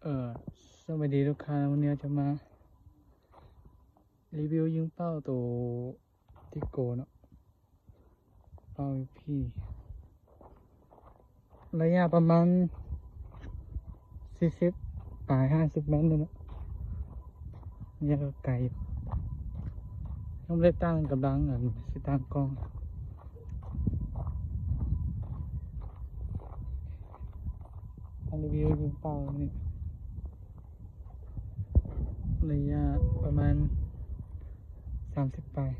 ກໍສະບາຍດີທຸກທ່ານ, ວັນນີ້ຈະມາຣີວິວຍິງເປົ້າໂຕຕິໂກເນາະ, ເປົ້າພີ ໄລຍະປະມານສີ່ສິບປາຍ ຫ້າສິບແມັດນີ້ແຫຼະ, ໄລຍະກໍໄກຢູ່. ຍັງບໍ່ໄດ້ຕັ້ງກຳລັງ ອັນຊິຕັ້ງກ້ອງ. ອັນນີ້ວິວຍິງເປົ້ານີ້ ໄລຍະປະມານສາມສິບປາຍ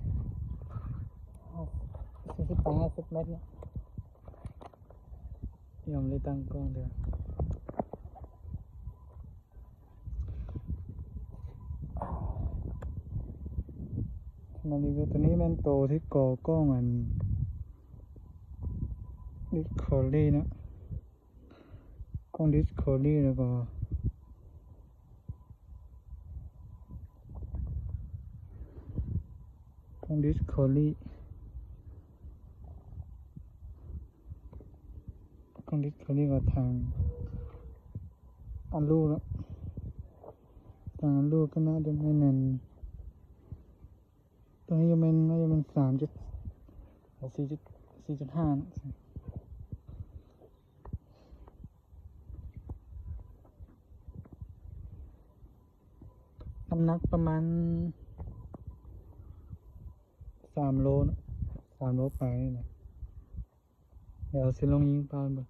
ສີ່ສິບປາຍ ຫ້າສິບແມັດນີ້. ຍັງບໍ່ໄດ້ຕັ້ງກ້ອງເທື່ອ. ມາຣີວິວໂຕນີ້ແມ່ນໂຕທີ່ກໍ່ກ້ອງອັນ ດິສໂຄລີເນາະ, ກ້ອງດິສໂຄລີ ແລ້ວກໍກ້ອງດິສໂຄລີ ກ້ອງດິສໂຄລີ ກໍທາງອາລູເນາະ, ທາງອາລູກໍໜ້າຈະແມ່ນ ຕົວນີ້ກໍແມ່ນ ໜ້າຈະແມ່ນສາມຈຸດ ສີ່ຈຸດ ສີ່ຈຸດຫ້າເນາະ. ນ້ຳໜັກປະມານສາມໂລເນາະ, ສາມໂລປາຍນີ້ແຫຼະ. ດຽວຊິລອງຍິງເປົ້າເບິ່ງ,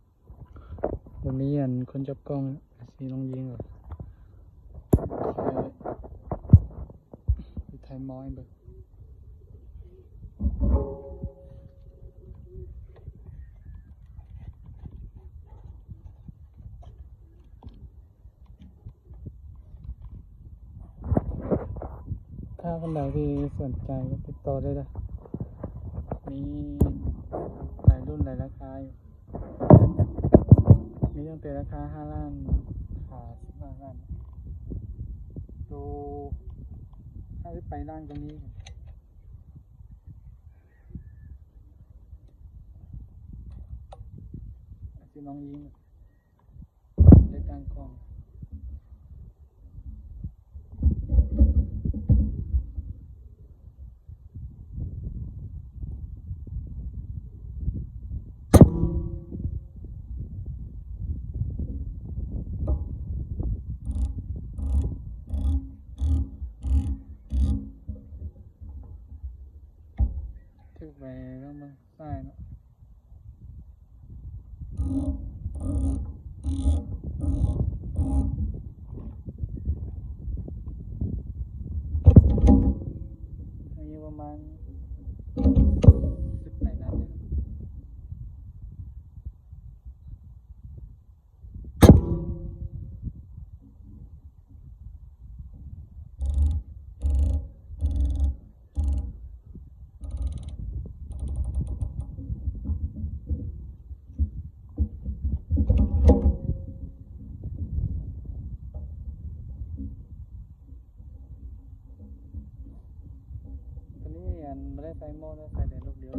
ບໍ່ມີອັນຄົນຈັບກ້ອງ, ຊິລອງຍິງເບິ່ງ. ໂອເຄ ໄປຖ່າຍໝໍໃຫ້ເບິ່ງ. ຖ້າຄົນໃດທີ່ສົນໃຈກໍຕິດຕໍ່ໄດ້ເດີ້, ມີຫຼາຍລຸ້ນຫຼາຍລາຄາຢູ່, ມີຕັ້ງແຕ່ລາຄາຫ້າລ້ານຫາສິບຫ້າລ້ານ, ໂຕຫ້າສິບປາຍລ້ານກໍມີ. ຊິລອງຍິງ ໄດ້ຕັ້ງກ້ອງ. ຖືກໄປເບິ່ງ ຊ້າຍເນາະ. ອັນນີ້ປະມານສິບປາຍນັດເດ້. ໂຕນີ້ອັນບໍ່ໄດ້ໃສ່ໝໍ້ເນາະ, ໃສ່ແຕ່ລູກດຽວ.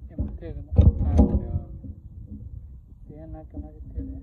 ເອີ ມັນຖືກກັນເນາະ ເອີ ດຽວ ເສຍໜັກກັນໜ້າຈະຖືກ.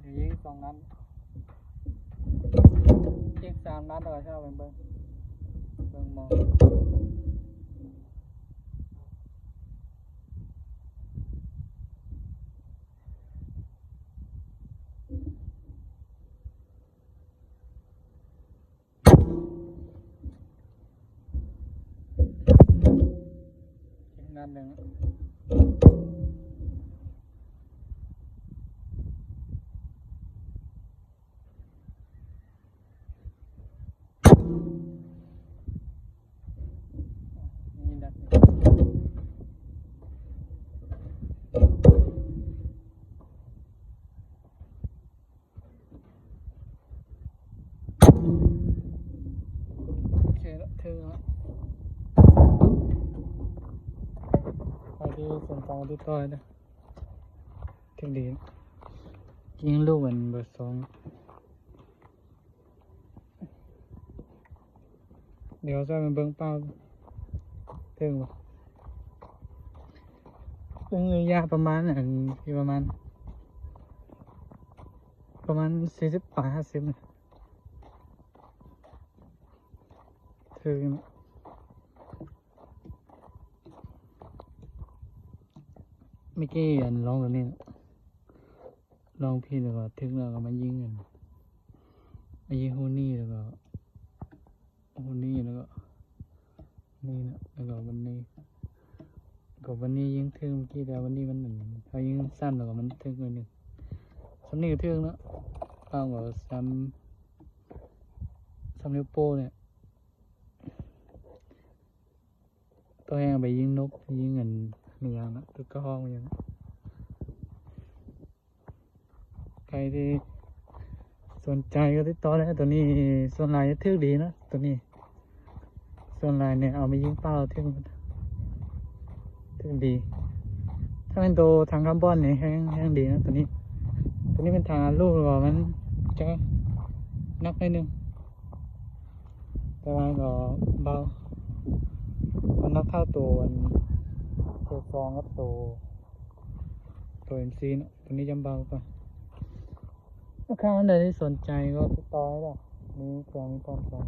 ດຽວຍິງສອງນັດ ອີກສາມນັດ ແລ້ວກໍເຂົ້າໄປເບິ່ງ ເບິ່ງໝໍ. ອີກນັດໜຶ່ງ ນີ້ນັດໜຶ່ງ. ໂອເຄລະ ເຖິງລະ ໃຜທີ່ສົນໃຈຕິດຕໍ່ໄດ້ເດີ ເຖິງດີ ຍິງລູກອັນເບີສອງ. ດຽວຊ່ວຍກັນເບິ່ງເປົ້າ ເຖິງບໍ່ ເບິ່ງໄລຍະປະມານ ອັນທີ່ປະມານ ປະມານສີ່ສິບປາຍ ຫ້າສິບ ເຖິງ. ເມື່ອກີ້ອັນລອງຕົວນີ້ ລອງພີ້ ແລ້ວກໍເຖິງ ແລ້ວກໍມາຍິງອັນ ມາຍິງຮູນີ້ ແລ້ວກໍຮູນີ້ ແລ້ວກໍນີ້ນະ ແລ້ວກໍວັນນີ້ ກໍວັນນີ້ຍິງເຖິງເມື່ອກີ້ ແຕ່ວັນນີ້ມັນ ເຮົາຍິງສັ້ນ ແລ້ວກໍມັນເຖິງໜ້ອຍໜຶ່ງ. ສ່ຳນີ້ກໍເຖິງເນາະ ເປົ້າກໍສ່ຳ ສ່ຳນິ້ວໂປ້ນີ້. ໂຕແຮງໄປຍິງນົກ ຍິງອັນແມ່ນຫຍັງນະ ຕົວກະຮອງແມ່ນຫຍັງ. ໃຜທີ່ສົນໃຈກໍຕິດຕໍ່ໄດ້ ຕົວນີ້ສ່ວນຫຼາຍຈະຖືກດີນະ ຕົວນີ້ສ່ວນຫຼາຍນີ້ເອົາມາຍິງເປົ້າຖືກ ຖືກດີ. ຖ້າແມ່ນໂຕຖັງຄາບອນນີ້ແຮງ ແຮງດີນະ ຕົວນີ້ ຕົວນີ້ເປັນຖັງອັດລູກ ແລ້ວກໍມັນຈະໜັກໜ້ອຍໜຶ່ງ. ແຕ່ວ່າກໍເບົາ ມັນໜັກເທົ່າໂຕອັນ ໂຕສອງກັບໂຕ ໂຕເອັມຊີເນາະ ໂຕນີ້ຈະເບົາກວ່າ. ລູກຄ້າທ່ານໃດທີ່ສົນໃຈກໍຕິດຕໍ່ໄດ້ເດີ ມີເຄື່ອງມີພ້ອມໃຊ້.